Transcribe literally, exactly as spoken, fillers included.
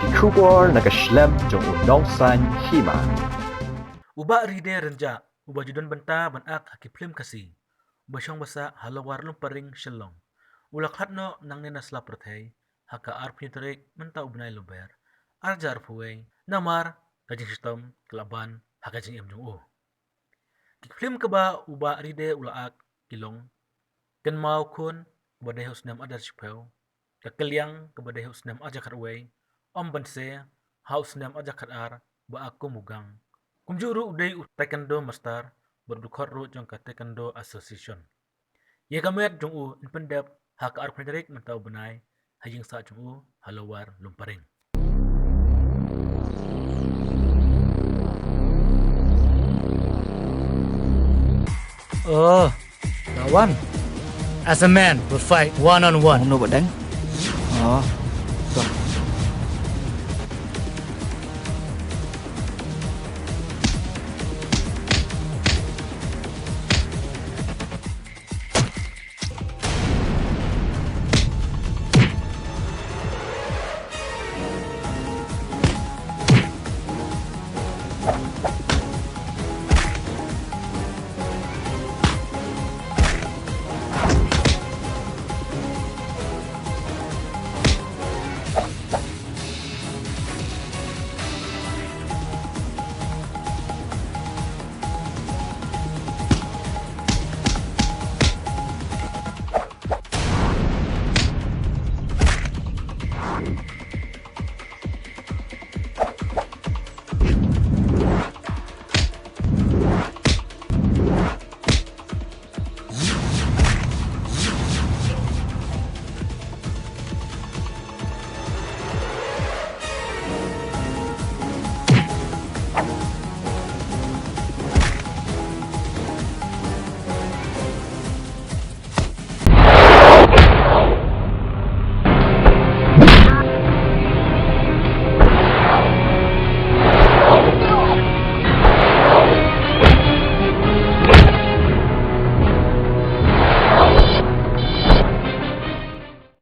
Ki khubor na ka shlem jong u nongsan hima. U Bah Ride Rynjah, uba ju don bynta ban ak ha ki phlim Khasi, uba shong ba sah ha Lower Lumparing, Shillong, u la khlad noh nangne na sla pyrthei ha ka arphew tarik mynta u bnai Lber, ar hajar arphew wei, namar ka jingshitom ka la ban ha ka jingim jong u. Ki phlim kaba u Bah Ride u la ak ki long: Kynmaw Khun, kaba dei ha u snem ar hajar shiphew, Ka Kylliang, kaba dei ha u snem ar hajar khatwei, Om Banse, ha u snem ar hajar khatar, ba ak kum u gang. Kumjuh ruh u dei u taekwondo master bad u dkhot ruh jong ka Taekwondo Association. Ïa ka met jong u yn pyndep ha ka arphew tarik mynta u bnai ha ïing sah jong u ha Lower Lumparing. Oh, that one. As a man, we fight one on one. Uno ba dang. Oh.